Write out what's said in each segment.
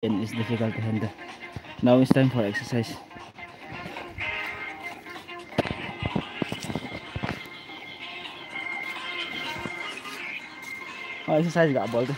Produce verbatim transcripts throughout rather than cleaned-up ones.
and it's difficult to handle. Now it's time for exercise. Oh, exercise ga bol te.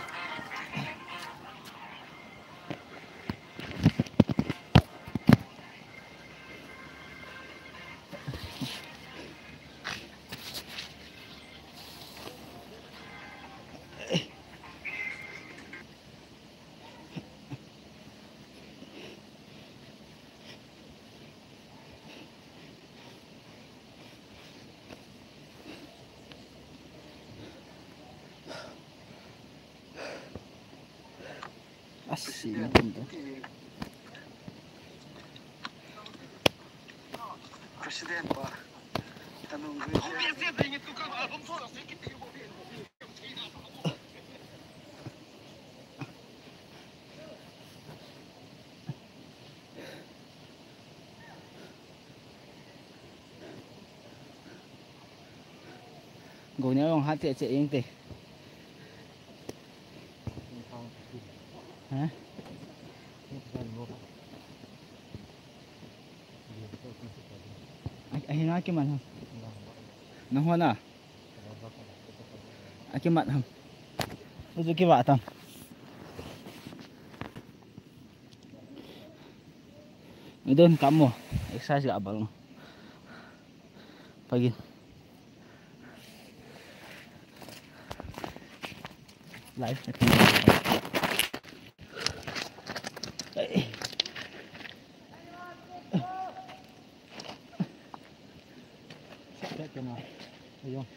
Asina tuntu. President ba? Tanong ko. Go ne long ha che che ing te. Ha? Ahi na kiman ha. Nahon a. Akimat ham. Uju kiva tam. Idon kamo. Exercise ga bal. Pagin. Life. Ayun.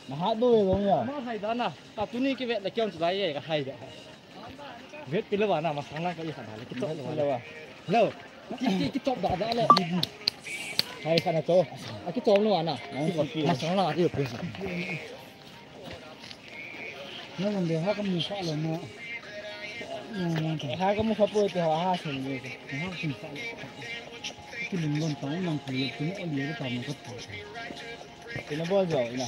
Nahat do e bong ya. Ma hai da na. Ta tuni kivet le kion chulai e ka hai da. Vet pila wa na masang na ka i khan le kichop le wa. Lo. Ki ki kichop da da le. Hai khan to. A kichop lo wa na. Masang na ka i pun. Na wan de ha ka mu sa lo na. Ha ka mu sa po te ha ha sen ni. Ha ka mu sa lo. Ki lim lon ta nang ki ki mo li ka ta mo ka ta. Ina bol jo ina.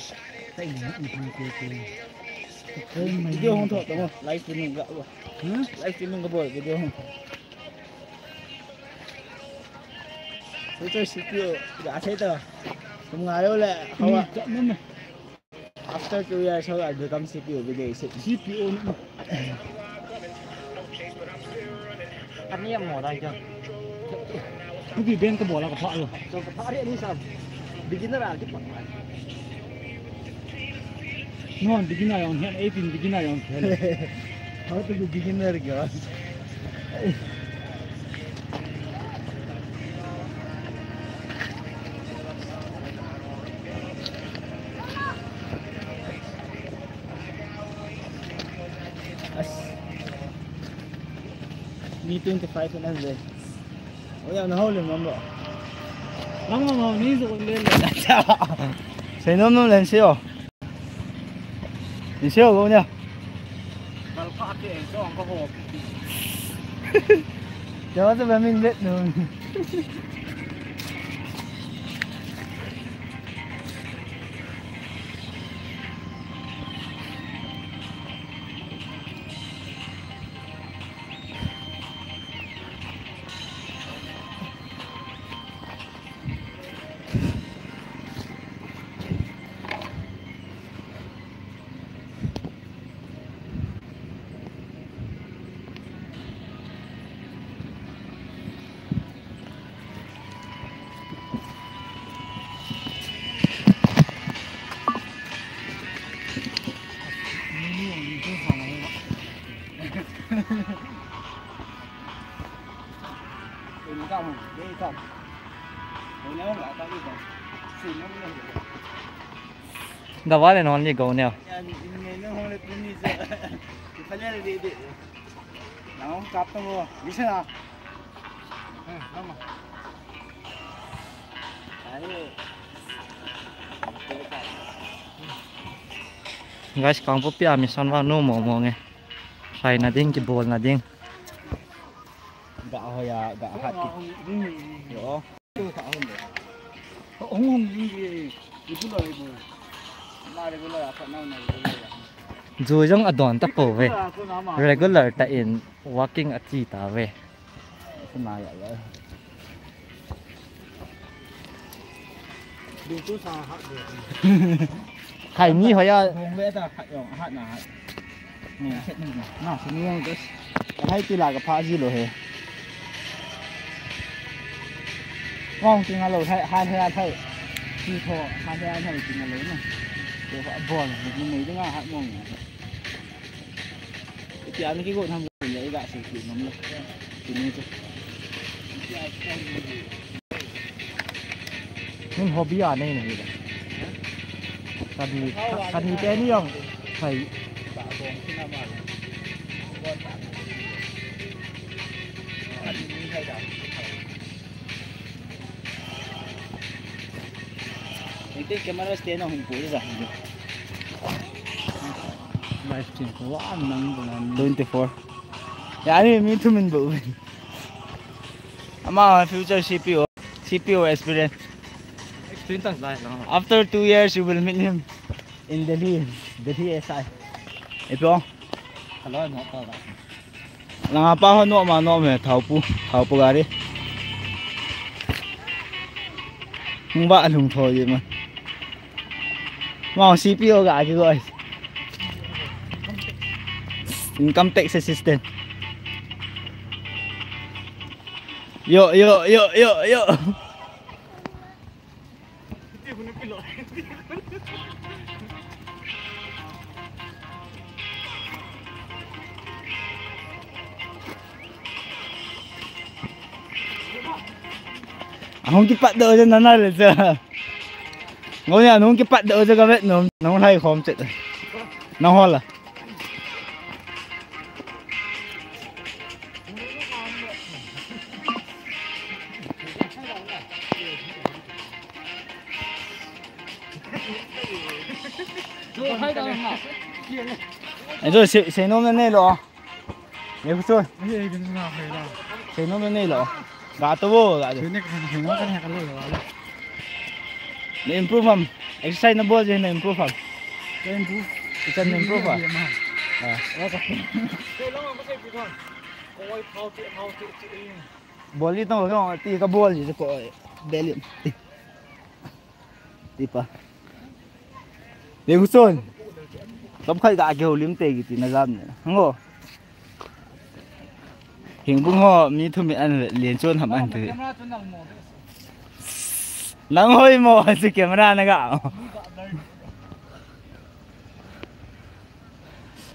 Video hung tho tamo, live streaming ga. Hmm? Live streaming ga bol video hung. Future C P O ga sei to. Kum nga yo le hawa. After two years, how I become C P O video is it? C P O. Ani mo dai jo. Kubi ben ka bola ka pha lo. So ka pha re ni sa. Beginner a ki pha. No, beginner on here, eighteen beginner on here. How to be beginner girl? As. Mi twenty-five na le. Oya na hole mambo. Mama ma ni zo le le. Sei nom nom len sio. Ni sio go nya. Kal pha ke so ko ho. Jawa se ba min let no. Gavale non li go neo. Guys, Kangpokpi a mission vang nu mo mo nge. Sai na ding, kibol na ding. Ga hoya, ga hat ki. Yo. Hung hung ding ki. Ibu lo ibu. Ma ibu lo ya, pa na na ibu lo ya. Ju jong adon ta po ve. Regular ta in walking a chi ta ve. Sana ya ya. Ding tu sa hat de. Khai ni hoya. Hung ve ta khat yong hat na hat. Ni set ni na. Na sini yong des. Hai ti la ka pha ji lo he. Ngong ti nga lo hai hai hai hai. Ti tho hai hai hai ti nga lo na. Ko ba bol ni mei ding a hat mong. Iti ani ki go tham le ga se ki nom lo. Ti ni chu. Min hobby a nei nei ba. Kani, kani te ni yong. Hai. Engtin camera stand a hung pui ja. Live stream ko wa nang bo nan. Twenty-four. Ya ni mi thum in bo. Ama future C P O. C P O experience. Experience tang lai lang. After two years, you will meet him in Delhi. Delhi S I. Ipo. Hello, no pa ba. Langa pa ho no ma no me thau pu, thau pu gari. Hung ba lung tho ye ma. Ma C P O ga ki guys. Income tax assistant. Yo yo yo yo yo. Ahung kipat doh je nana le je. Ngau ya nung kipat doh je ka vet nom. Nung lai khom chet. Nang hola. Enjoy, sei, sei nom na nei lo. Nei ku chun. Sei nom na nei lo. Ga to bo, ga to. Na improve ham. Exercise na bol je na improve ham. Ka improve. Ichan na improve ham. Ah. Bol ni tong tong ti ka bol ji ko. Bel. Ti pa. Nei ku chun. Kam khai ga ke ho lim te ki ti na jam ne. Ngo. Hingbung ho mi thum in an len chun ham an ti. Nang hoi mo si camera na ga.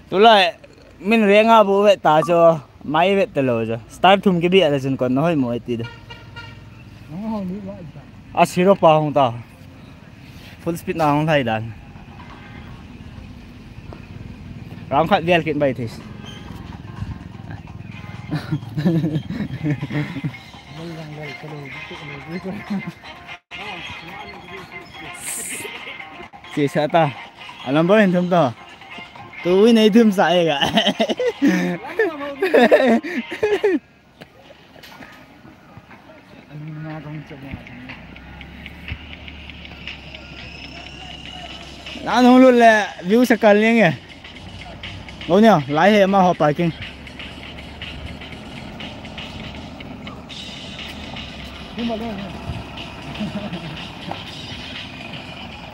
Tulai min renga bu vet ta cho mai vet ta lo cho. Star thum ki bi ala chun kon hoi mo ti da. A siro pa hong ta. Full speed na hong thai dan. Round khat vel kin bai this. Che sa ta. A number hin thum ta. Tu nei thum sa e ga. Nan hung lut le view sa kal ning e. Lo nia, lai he ma ho parking.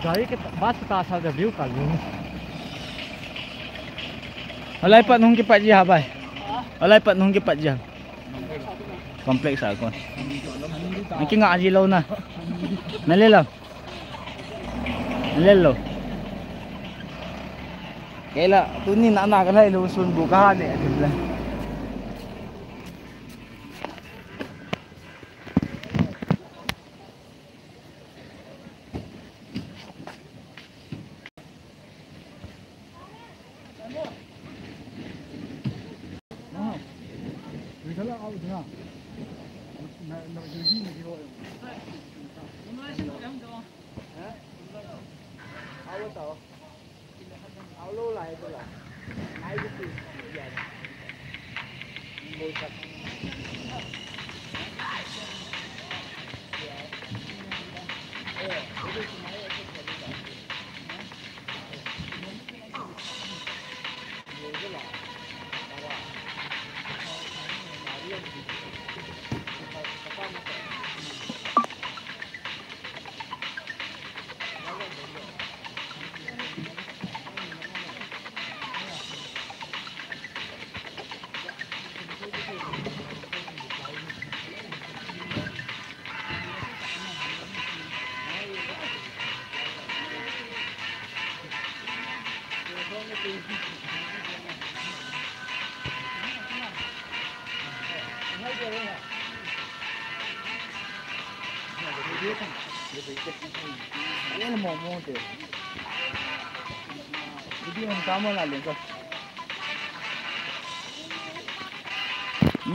Gari ke bus ta sa view kal ning. Alai pat hung kipat ji ha bai. Alai pat hung kipat ji ha. Complex a kon. Ang kinga ji lo na. Na le lo. Na le lo. Kela, tuni na na ka lai lo sun bu ka ha ne, adim le. Ni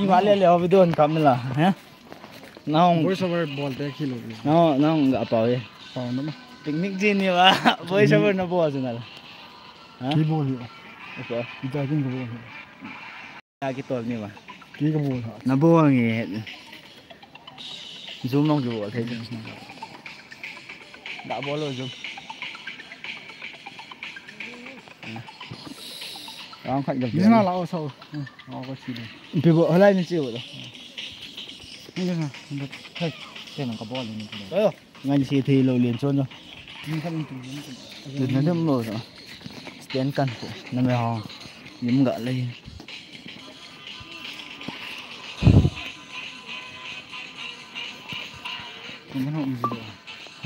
wale le video on kamela, eh? Nahung. Voice over bol te khi lo. Nahung, nahung ga pau e. Pau na ma. Picnic ji ni ba. Voice over na bol ji na la. Ha? Ki bol hi. Okay. Ita kin ko bol hi. Ya ki tol ni ba. Ki ko bol ha. Na bol nge. Zoom long ki bol thei. Da bol lo zoom. Ang khat gam. Ni na la o sao. Ang ko chi de. Pi bo halai ni chi bo. Ni na. Thei. Thei nang ka bol ni. Ayo. Ngan si thei lo lien chon lo. Ni khat ni tu. Tu na dum lo so. Stand kan ko. Na me ho. Yim ga lei. Ni na ho mi.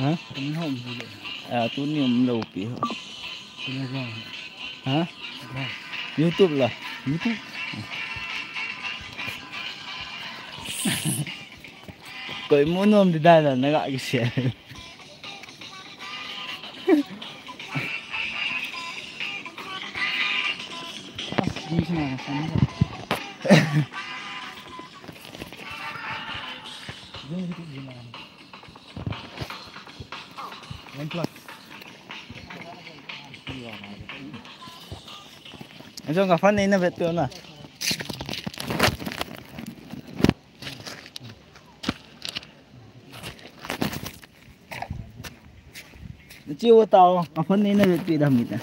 Ha? Kamin ho um ji le. A, tuni um lou pi ho. Tuni ho. Ha? Ha. YouTube la. YouTube. Koi mu nom di da la na ga ki share. Ah, ni sina na sina. Ni YouTube ni na. One plus. Jong ka fan nei na vet peh na. Chiu tao, ka fan nei na vet peh da mi ta.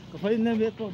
Ka phai na ve to.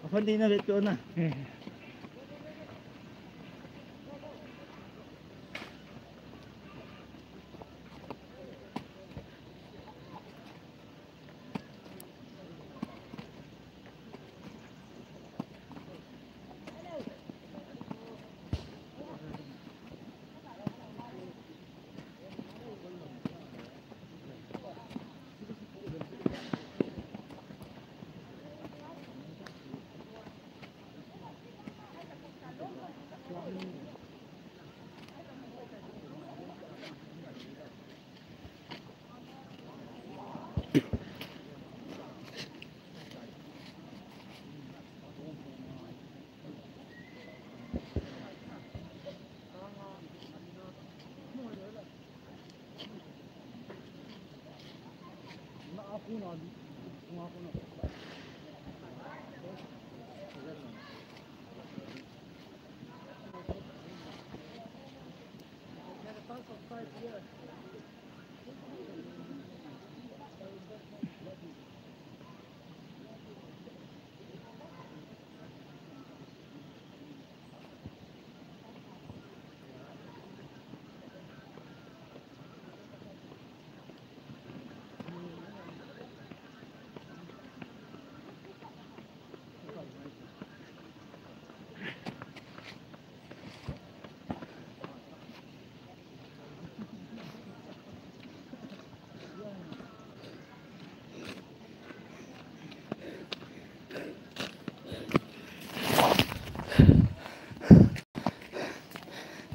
Apan di na vet ko na.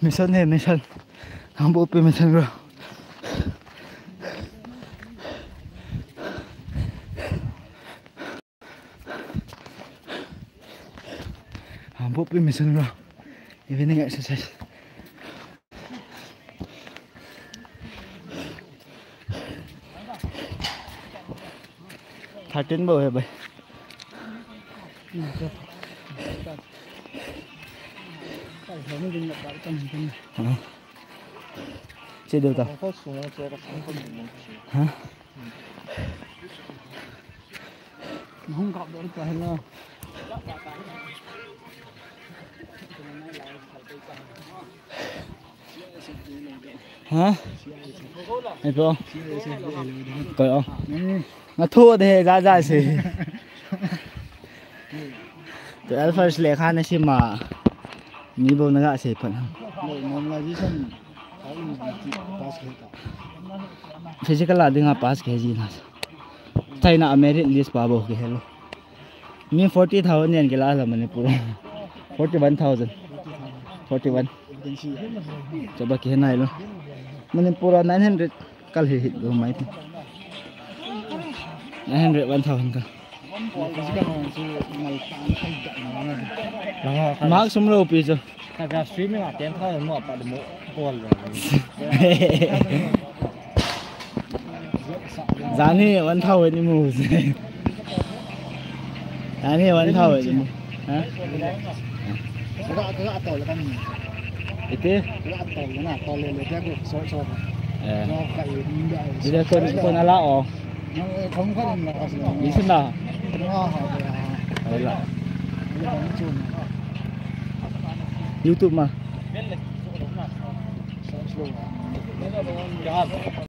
Mission hai, mission. Hangbopi mission ground. Hangbopi mission ground. Evening exercise. Thirteen bou hai bhai. Hm. Che deu ta. Hm. Hung kap dor ta hai na. Ha? Ito. Kayo. Nga thu de he, ja ja se. Twelve first lekha na sim a. Mi bou na ga se pan. Normalization. Physical a dinga pass kahi ji na. China a merit list pa bou kahe lou. Mi forty thousand yen kila la Manipur. Forty-one thousand. Forty-one. Chaba kihe nai lou. Manipur a nine hundred kal hi hi lou mai. Nine hundred, one thousand kal. Mark sum lou pi chu. Ka ga streaming a ten thousand mo pa mo bol lo. Jani one thousand imu. Jani one thousand imu. Ha? Ka ga, ka ga tol kan. Ite? Ka ga tol na, tol le le, te ko so so. Eh. Ka i ni da. Ite ko, ko na la o. Ni sina. Wala. YouTube ma.